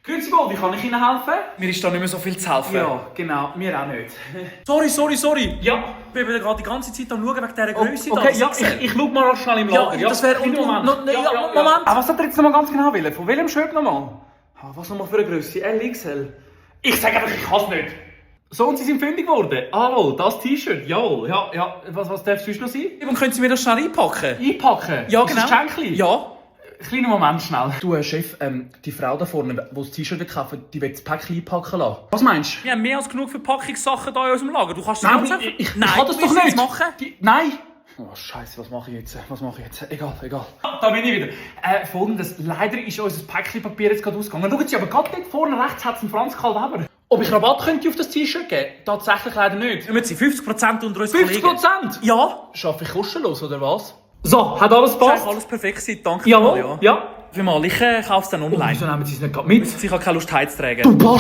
Grüezi wohl, wie kann ich Ihnen helfen? Mir ist da nicht mehr so viel zu helfen. Ja, genau, mir auch nicht. Sorry. Ja. Ich bin gerade die ganze Zeit am Schauen wegen dieser Größe Okay, da. ja, ich schau mal schnell im Lager. Ja, das wäre... Moment. Moment. Aber was hat er jetzt nochmal ganz genau wollen? Von welchem Shirt nochmal? Was nochmal für eine Größe? LXL? Ich sage einfach, ich kann es nicht. So, und Sie sind fündig geworden. Hallo, das T-Shirt, jawohl. Ja. Was darf es sonst noch sein? Und können Sie mir das schnell einpacken? Einpacken? Ja, Ist genau. das Schenkli? Ja. Kleiner Moment, schnell. Du, Chef, die Frau da vorne, die das T-Shirt kaufen will, die will das Päckchen einpacken lassen. Was meinst du? Wir haben mehr als genug Verpackungssachen hier in unserem Lager. Du kannst sie Nein, ganz einfach... ich kann das doch willst du nicht. machen? Nein. Oh, Scheiße, was mache ich jetzt? Egal. Da bin ich wieder. Folgendes. Leider ist unser Päckchen Papier jetzt gerade ausgegangen. Schauen Sie, aber gerade dort vorne rechts hat es einen Franz Karl Weber. Ob ich Rabatt könnte auf das T-Shirt geben? Tatsächlich leider nicht. Wir sind 50% unter uns 50%? Ja. Schaffe ich kostenlos, oder was? So, hat alles Das ist passt? alles perfekt gewesen. Danke Jawohl, mal, ja. Für mal, ich kaufe es dann online. Wieso nehmen Sie es nicht gerade mit? Ich habe keine Lust, heimzutragen. Du